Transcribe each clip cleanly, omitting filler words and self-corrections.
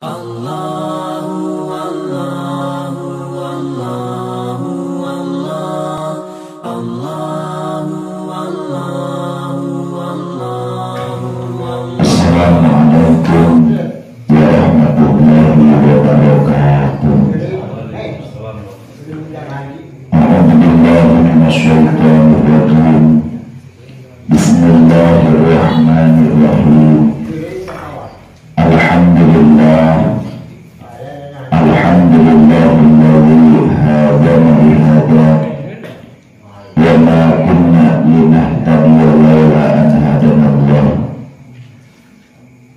Allahu Allahu Allahu Allah Allahu Allahu Allahu Allah. Assalamualaikum warahmatullahi wabarakatuh. A'udzubillahi minasyaitonir rajim. Bismillahirrahmanirrahim. Alhamdulillah, alhamdulillahilladzi hadana li hadza wa ma kunna linahtadiya laula an hadana Allah.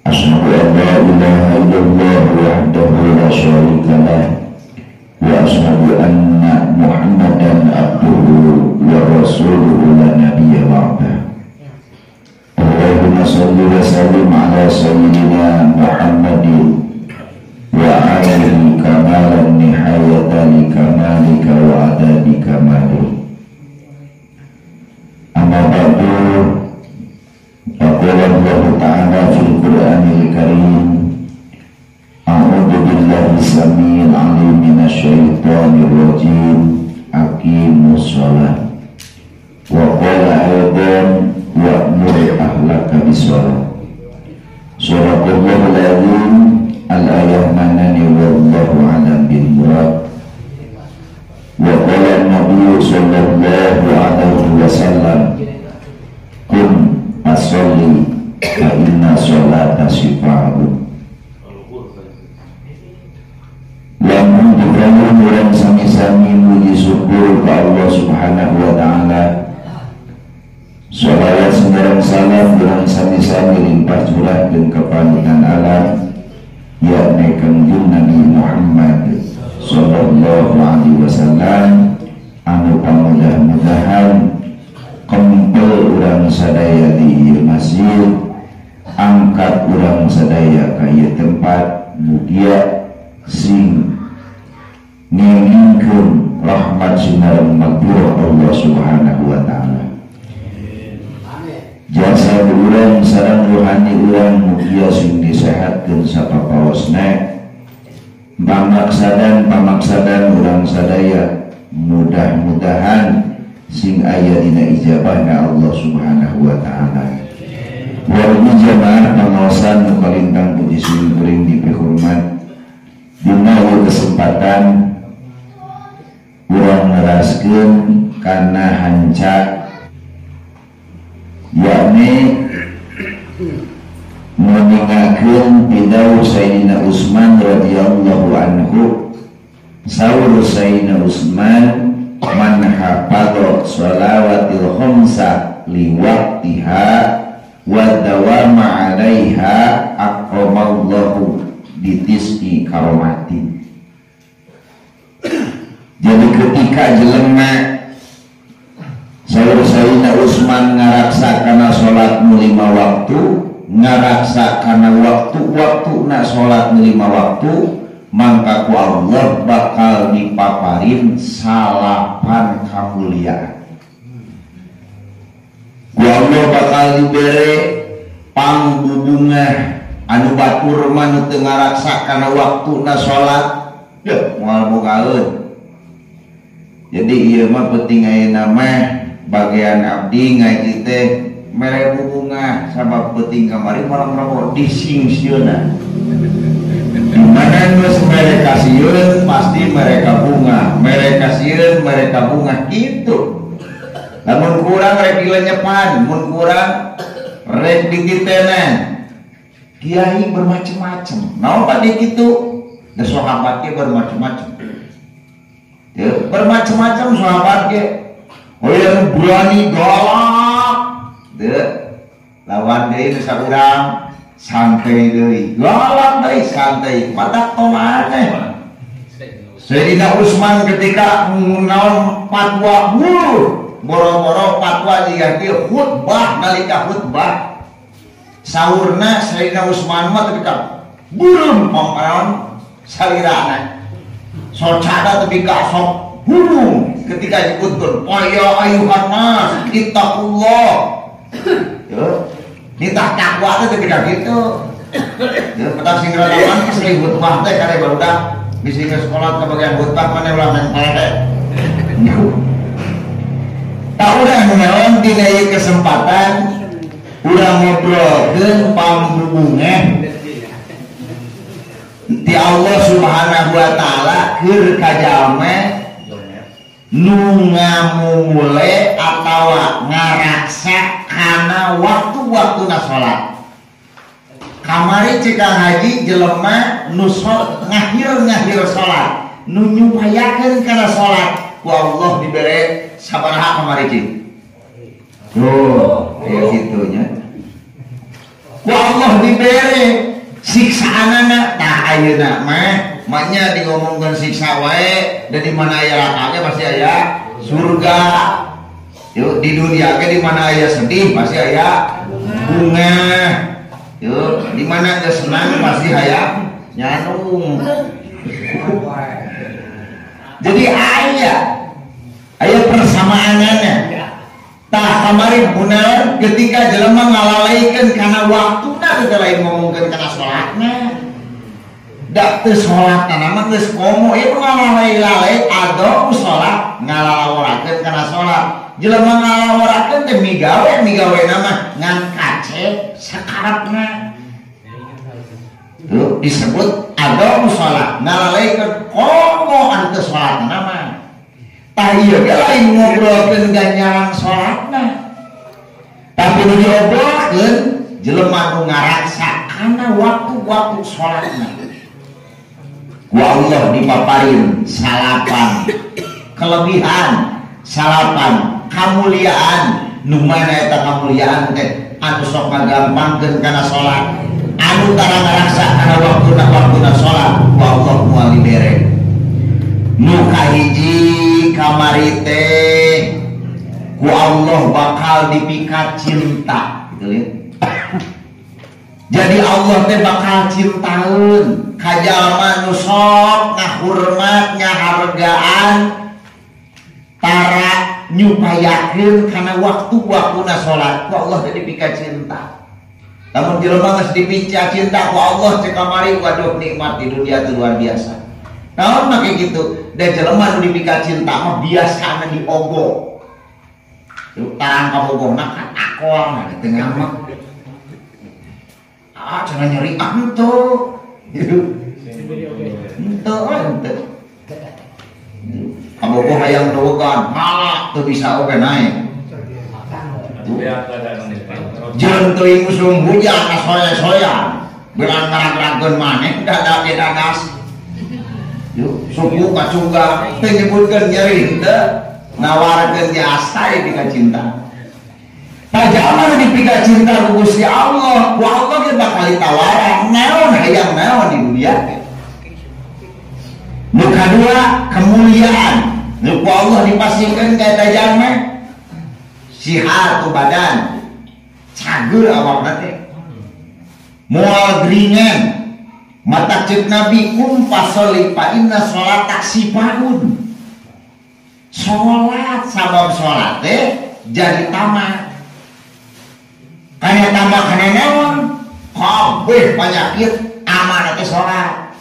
Asyhadu an la ilaha illallah wahdahu la syarika lah wa asyhadu anna Muhammadan abduhu wa rasuluhu la nabiyya ba'dah. Allahumma salli wa sallim ala sayyidina Muhammadin wa alihi kamalan nihayata li kamalika wa adadi kamali. Amma ba'du, faqala Allahu ta'ala fil Qur'anil Karim, a'udzu billahi samil alim minasyaitonir rajim, aqimus shalah. Wa qala aidan wa'mur ahlaka bis-shalah. Shadaqallahul azim. Al-ayah manani wallahu a'lam bil murad. Wa qala an-nabiy sallallahu alaihi wasallam, kun as-sholli fa inna sholata shifaa'un. Lamun dikawin urang sami-sami muji syukur ka Allah Subhanahu wa ta'ala. Sholawat sareng salam urang sami-sami limpah curah jeung kapanutan alam, yakni Kangjeng Nabi Muhammad sallallahu alaihi wasallam anu pamudah-mudahan kempel urang sadaya di ieu masjid, angkat urang sadaya ka ieu tempat, mugia sing ngengingkeun rahmat sinareng magfirah Allah Subhanahu wa ta'ala. Jasa urang sareng rohani urang mugia sing disehatkeun sapapaosna, pamaksadan urang sadaya mudah-mudahan sing aya dina ijabahna Allah Subhanahu wa ta'ala. Wal jamaah pangaosan nu kalintang puji simkuring dipihormat, dina ieu kesempatan urang neraskeun kana hanca, yakni meninggalkan pidau Sayyidina Utsman radhiyallahu anhu. Saur Sayyidina Utsman, man hafadha shalawatil khamsa liwaqtiha wa dawama 'alaiha akramallahu bitis'i karomati. Jadi ketika jelema Saur Sayyidina Utsman ngaraksa kana salat nu 5 waktu, ngaraksa kana waktu-waktu na salat nu 5 waktu, mangka ku Allah bakal dipaparin salapan kamuliaan. Ku Allah bakal dibere pangbubungah anu batur mah nu teu ngaraksa kana waktu na salat, deuh moal bogaeun. Jadi ieu mah penting ayeuna mah bagian abdi ngaji teh mere bubungah sabab penting kamari malam rebo disingsieunan. Di mana geus mereka sieun pasti mereka bunga, mereka sieun mereka bunga gitu. Lamun kurang rek dilenyepan, mun kurang rek dititenan. Kiai bermacam-macam. Naon tadi kitu? Da sahabat ge bermacam-macam. Ya, bermacam-macam sahabat ge. Oh yang berani galak, deh, lawan deui nu saurang santai deui, galak deui santai, matak tong aneh. Sayyidina Utsman ketika naon fatwa, boro-boro fatwa jiga kieu khutbah nalika khutbah. Saurna Sayyidina Utsman mah ketika beureum pangpaon salirana. Socada tepi ka sok burung ketika disebutkan ya ayuhan nas ittaqullah. Ya, nitah takwa teh ketika gitu. Ya petak sing rada pantes di khutbah teh kare barudak bisi ke sekolah ke bagian khutbah mana ulah main teh. Tah urang naon dina ieu kesempatan urang ngobrolkeun pambubungeh ti Allah Subhanahu wa taala keur ka jalma nu ngamumule atawa ngaraksa kana waktu-waktuna salat. Kamari cek Kang Haji jelema nu ngahir-ngahir salat, nu nyupayakeun kana salat, ku Allah dibere sabaraha kamari cik. Tuh, aya kitu nya. Ku Allah dibere siksaanana. Tah ayeuna mah maknya di ngomongkeun siksa wae, da di mana aya neraka ge pasti aya surga. Yuk di dunia ge di mana aya sedih pasti aya bunga. Yuk di mana geus senang pasti aya nyanung. Jadi aya persamaanana. Tah kamari bener ketika jelema ngalalaikeun kana waktuna teu lain ngomongkeun kana salatna. Da teu salatna mah geus komo ieu ngalalai-lalai ado salat ngalalaworakeun kana salat. Jelema ngalaworakeun teh migawe migawena mah ngan kace sakarepna. Tuh disebut ado salat ngalalaikeun komo anu teu salatna mah. Tah ieu ge lain ngobrolkeun ganjaran salatna. Tapi nu diobrolkeun jelema nu ngaraksa kana waktu-waktu salatna. Ku Allah dipaparin salapan kelebihan, salapan kamuliaan. Nu mana eta kamuliaan teh anu sok ngagampangkeun kana salat, anu tara ngaraksa kana waktuna-waktuna salat, ku Allah moal dibere. Nu kahiji kamari teh ku Allah bakal dipikat cinta gitu ya. Jadi Allah teh bakal cintaeun ka jalma nu sok ngahurmat ngahargaan tara nyupayakeun kana waktu-waktuna salat, ku Allah teh dipikat cinta. Lamun jelema geus dipikat cinta ku Allah cek kamari, waduh nikmat di dunia teh luar biasa. Naon make kitu? Da jelema nu dipikat cinta mah biasana diogo. Tarang kabogohna katakol nah teu ngamek. Ah cenah nyeri ah henteu. Henteu henteu. Kabogoh hayang dogan, malak teu bisa oge naek. Jeung teuing usum hujan kasoya-soya. Beurang ngarang-rangkeun maneh dadak ge dadas. Suku kacungga teu nyebutkeun nyeri henteu nawarkeun jasa dipika cinta. Tah jalma nu dipika cinta ku Gusti Allah, ku Allah ge bakal ditawaran naon hayang naon di dunia teh. Nu kadua kemuliaan, nu ku Allah dipasihkeun ka eta jalma sihat ku badan, cager awakna teh, moal geringan. Mata cek Nabi kum fasoli fa inna sholata sifaun. Salat sabab salat teh jadi tamat. Kana tamat kana naon? Kabeh penyakit amanah teh salat.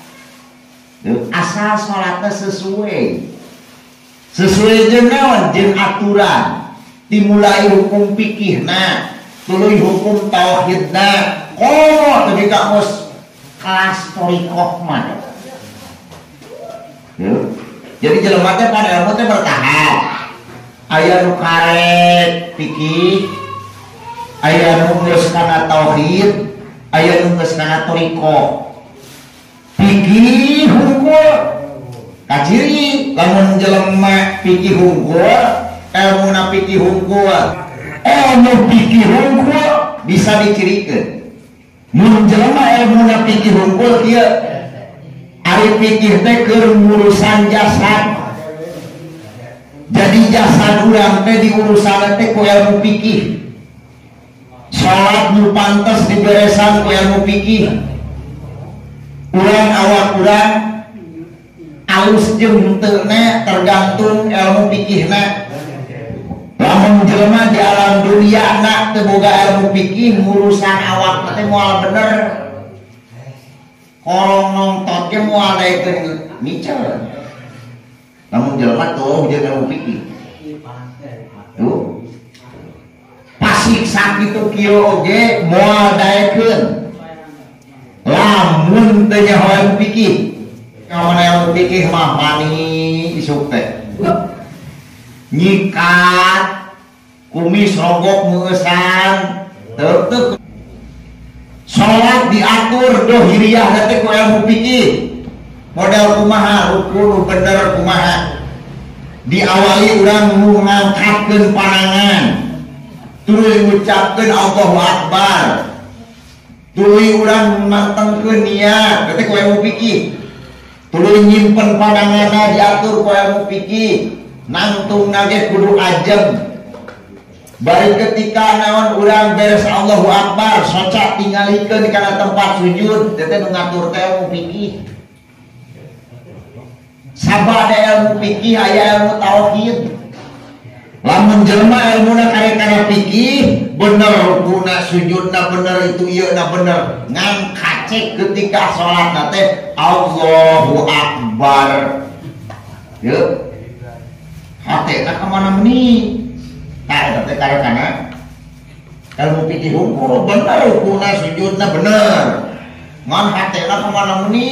Asal salatna sesuai. Sesuai jeung naon? Jeung aturan. Dimulai hukum fikihna, tuluy hukum tauhidna, komo teu ka mos kelas thoriqoh mah. Jadi jelema teh pada ilmu teh bertahap. Aya nu karek fikih, aya nu geus kana tauhid, aya nu geus kana thoriqoh. Fikih hungkul kaciri lamun jelema fikih hungkul, ilmuna fikih hungkul. Ilmu fikih hungkul bisa dicirikeun. Mun jelema ilmuna fikih hungkul ieu ari fikih teh keur ngurusan jasad. Jadi jasad urang teh diurusan teh ku ilmu fikih. Salat nu pantes diberesan ku ilmu fikih. Urang awak urang alus jeung henteuna tergantung ilmu fikihna. Lamun jelema di alam dunia nak teu boga ilmu fikih ngurusan awak teh moal bener. Korong nongtot ge moal daekeun micel. Lamun jelema tuh jeung ilmu fikih. Tuh. Pasik sakitu kieu oge moal daekeun. Lamun teu nyaho ilmu fikih. Kawan ilmu fikih mah mani isuk teh. Nyikat kumis rogok meueusan teu teu. Salat diatur dohiriyah teh ku ilmu fikih. Model kumaha rukun bener kumaha. Diawali urang ngangkatkeun panangan. Tuluy ngucapkeun Allahu Akbar. Tuluy urang mantengkeun niat teh ku ilmu fikih. Tuluy nyimpen pandanganna diatur ku ilmu fikih. Nangtungna ge kudu ajeng. Bari ketika naon urang beres Allahu Akbar, soca tingalikeun kana tempat sujud, teh nu ngatur teh ilmu fikih. Sabada ilmu fikih aya ilmu tauhid. Lamun jelema ilmuna karek kana fikih, bener rukuna sujudna bener itu ieu na bener. Ngan kacek ketika salatna teh Allahu Akbar. Yeuh. Hatena ka mana meni? Tah eta teh karek kana ilmu fikih hukum bener rukuna sujudna bener. Ngan hatena ka mana meni?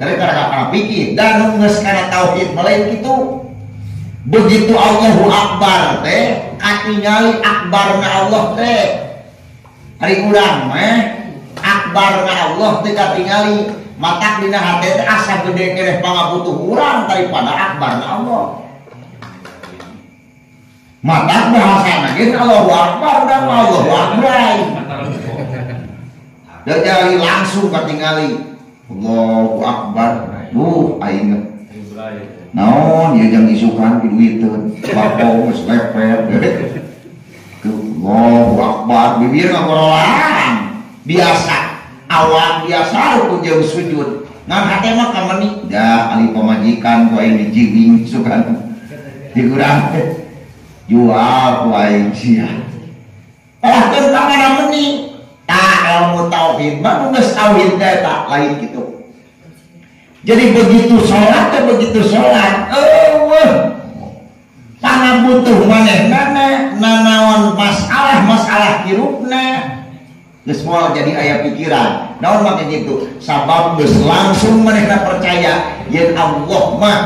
Dari kana fikih dan geus kana tauhid mah kitu. Begitu Allahu Akbar teh katingali akbarna Allah teh. Ari urang mah akbarna Allah teh katingali matak dina hate teh asa gede keneh pangabutuh urang daripada akbarna Allah. Matak bahasana ge Allahu Akbar dan Allahu Akbar. Dari langsung katingali Allahu Akbar. Duh aing naon ieu jang isukan ku duiteun bapong geus lepet. Allahu Akbar bibir ngagorolang biasa awak biasa ku jeung sujud ngan hate mah kameni da ali pamajikan ku aing dijiwing isukan dikurang jual ku aing sia kalah teu ka mana meni tah ilmu tauhid mah geus tauhid teh tak lain kitu. Jadi begitu sholat, eueuh pangabutuh manehna nanaon masalah-masalah hirupna geus moal jadi aya pikiran. Naon make kitu? Sabab geus langsung manehna percaya yen Allah mah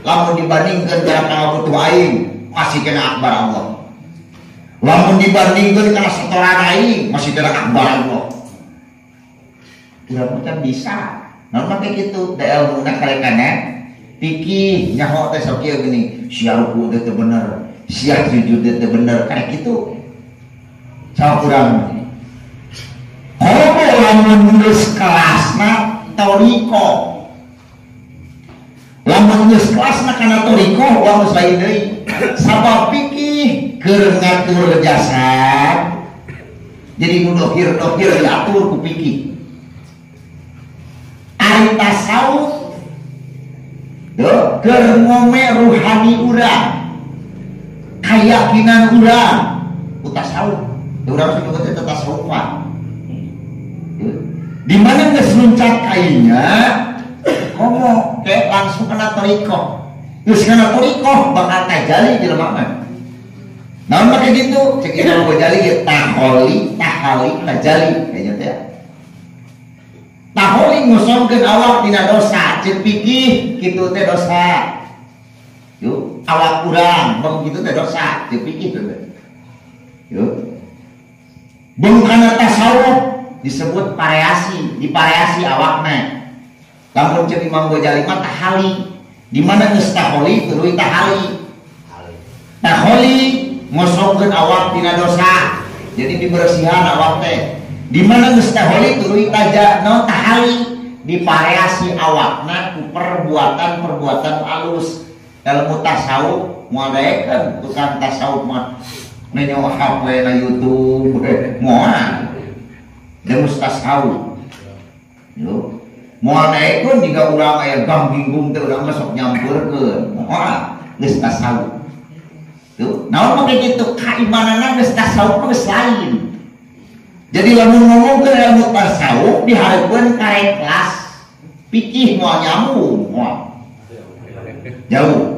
lamun dibandingkeun kana pangabutuh aing masih kena akbar Allah. Lamun dibandingkeun kana setoran aing masih kena akbar Allah. Urang mah bisa. Naon make kitu da elmuna karekana fikih nyaho teh sok kieu geuning sia ruku teh teu bener sia sujud teh teu bener kayak kitu saha urang komo lamun geus kelasna thariqah lamun geus kelasna kana thariqah urang geus lain deui sabab fikih keur ngatur jasad jadi nu dohir-dohir diatur ku fikih. Ari tasawuf keur ngome ruhani urang kayakinan urang ku tasawuf urang sudah teh tasawufan di mana geus luncat kainya komo kayak langsung kena thariqah geus kena thariqah bakal tajali jelema mah naon make kitu cek Imam Ghazali ge taholi tahali tajali kayaknya teh taholi ngosongkeun awak dina dosa ceuk fikih kitu teh dosa yuk awak urang bang kitu teh dosa ceuk fikih teh yuk bang kana tasawuf disebut variasi dipariasi awakna lamun ceuk Imam Ghazali mah tahali di mana geus taholi tuluy tahali taholi ngosongkeun awak dina dosa jadi dibersihan awak teh di mana geus taholi tuluy taja no tahali dipariasi awakna ku perbuatan-perbuatan alus ilmu tasawuf moal daekeun tukang tasawuf mah nenyo HP na YouTube moal geus tasawuf yo moal daekeun jiga urang aya ganggingung teh urang mah sok nyampeurkeun moal geus tasawuf tuh naon make kitu kaimananna geus tasawuf geus lain. Jadi lamun ngomongkeun ilmu tasawuf dihareupeun karek kelas fikih moal nyambung moal. Jauh.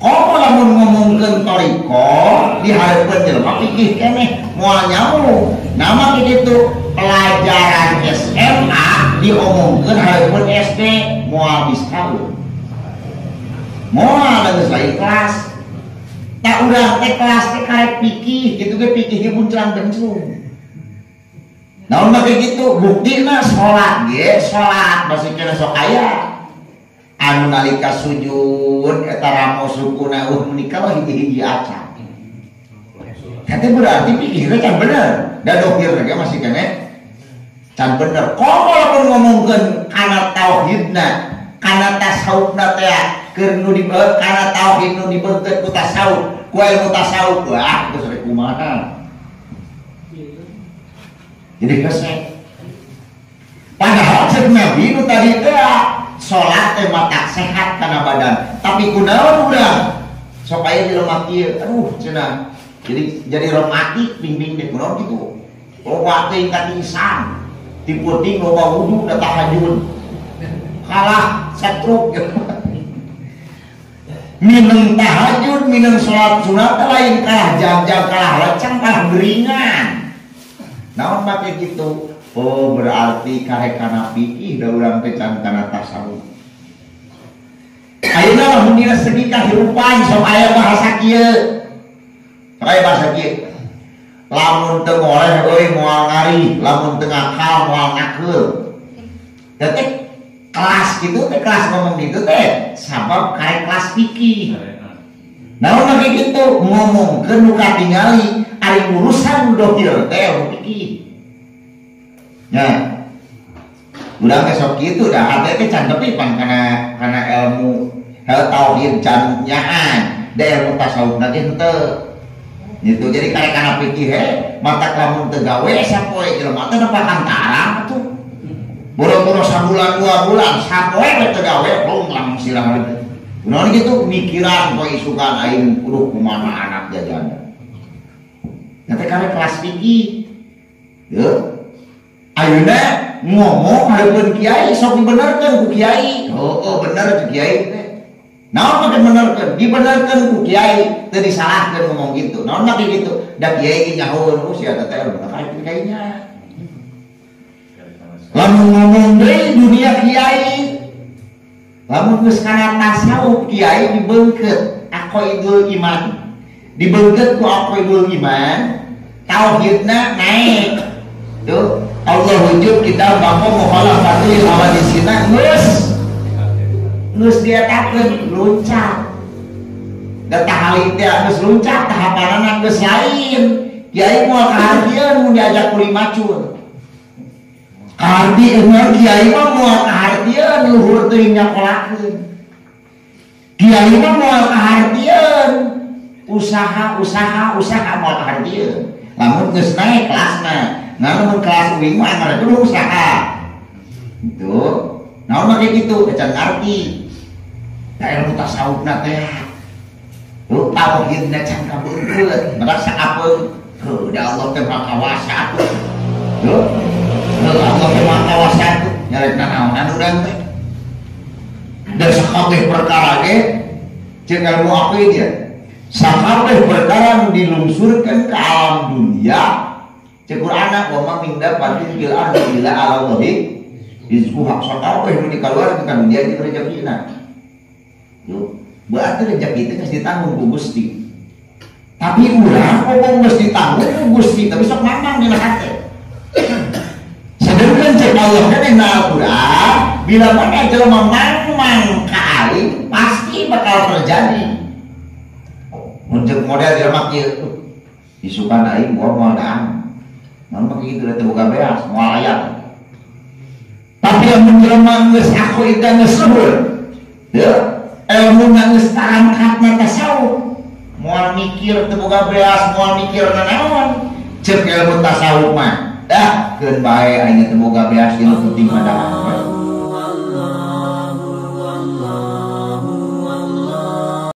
Komo lamun ngomongkeun thariqah dihareupeun jelema fikih keneh moal nyambung. Nama kitu pelajaran SMA diomongkeun hareupeun SD moal bisa. Moal geus lain kelas. Tak urang teh kelas teh karek fikih kitu ge fikih ge buncelang bencung. Naon mah kitu buktina salat ge salat masih kena sok aya. Anu nalika sujud eta ramo sukuna menikah mah hiji-hiji acan. Kate berarti pikirna can bener. Da dohir ge masih kene can bener. Komo lamun ngomongkeun kana tauhidna, kana tasawufna teh keur nu dibeut kana tauhid nu dibeutkeun ku tasawuf, ku ilmu tasawuf wah geus rek kumaha. Jadi hese. Padahal cek Nabi nu tadi teh salat teh mata sehat kana badan, tapi kunaon urang sok aya jelema kieu, aduh cenah. Jadi rematik bimbing teh kunaon kitu. Loba teh katisan, ti peuting loba wudu da tahajud. Kalah setruk. Minum tahajud, minum salat sunat lain kalah jam-jam kalah lecang kalah beringan. Naon make gitu? Oh berarti karek kana fikih da urang teh can kana tasawuf. Ayeuna lamun dina segi kahirupan sok aya bahasa kieu. Sok aya bahasa kieu. Lamun teu ngoleh euy moal ngari, lamun teu ngakal moal ngakeul. Da teh kelas kitu teh kelas ngomong kitu teh sabab karek kelas fikih. Naon make kitu ngomongkeun nu katingali ari urusan dohir teh fikih. Nah, urang teh sok kitu da hate teh can tepi pan kana ilmu hal tauhid can nyaan, da ilmu tasawuf na ge henteu. Gitu jadi karek kana fikih he, mata lamun teu gawe sapoe jelema teh nepakan tarang atuh. Boro-boro sabulan 2 bulan sapoe we teu gawe belum langsung sirah teh. Kunaon kitu mikiran poe isukan aing kudu kumaha anak jajan. Nanti karek kelas fikih. Yeuh. Ayeuna ngomong hareupeun kiai sok dibenerkeun ku kiai. Heueuh bener ku kiai teh. Naon make benerkeun? Dibenerkeun ku kiai, teu disalahkeun ngomong gitu. Naon make gitu? Da kiai ge nyahoeun sia teh teh bener kiainya. Lamun ngomong deui dunia kiai. Lamun geus kana tasawuf kiai dibeungkeut aqaidul iman. Dibeungkeut ku aqaidul iman, tauhidna naik. Tuh, Allah wujud kita bako mukhalafatul hawadisina geus geus dietakeun luncat. Da tahali teh geus luncat tahapanana geus lain. Kiai moal kahartieun mun diajak kuli macul. Kaharti mah kiai mah moal kahartieun luhur teuing nyakolakeun. Kiai mah moal kahartieun usaha usaha usaha moal kahartieun. Lamun geus naik kelasna. Nah, lamun kelas uing mah anggar kudu usaha. Gitu. Naon make kitu can ngarti. Da ilmu tasawufna teh. Lu tauhidna can kabeungkeut, matak sakapeung. Heuh, da Allah teh Maha Kawasa atuh. Heuh. Heuh, Allah teh Maha Kawasa atuh. Nyarek nanaonan urang teh. Da sakabeh perkara ge jeung ilmu aqid ya. Sakabeh perkara nu dilungsurkeun ka alam dunia cek Qur'ana wa ma min dabbatin fil ardi illa 'ala Allahi rizquha. Sakabeh nu dikaluarkeun ka dunia jeung rezekina. Yo, berarti rezeki teh geus ditanggung ku Gusti. Tapi urang ngomong geus ditanggung ku Gusti, tapi sok mamang dina hate. Sedengkeun cek Allah kan dina Al-Qur'an, bila mana jelema mamang ka aing pasti bakal terjadi. Mun jeung model jelema kieu, isukan aing moal moal daang. Naon mah kitu teh boga beas, moal aya. Tapi lamun jelema geus aqida geus luhur, teu ilmuna geus tarangkatna tasawuf, moal mikir teu boga beas, moal mikir nanaon. Ceuk ilmu tasawuf mah, dah keun bae aing teu boga beas ieu penting mah daang.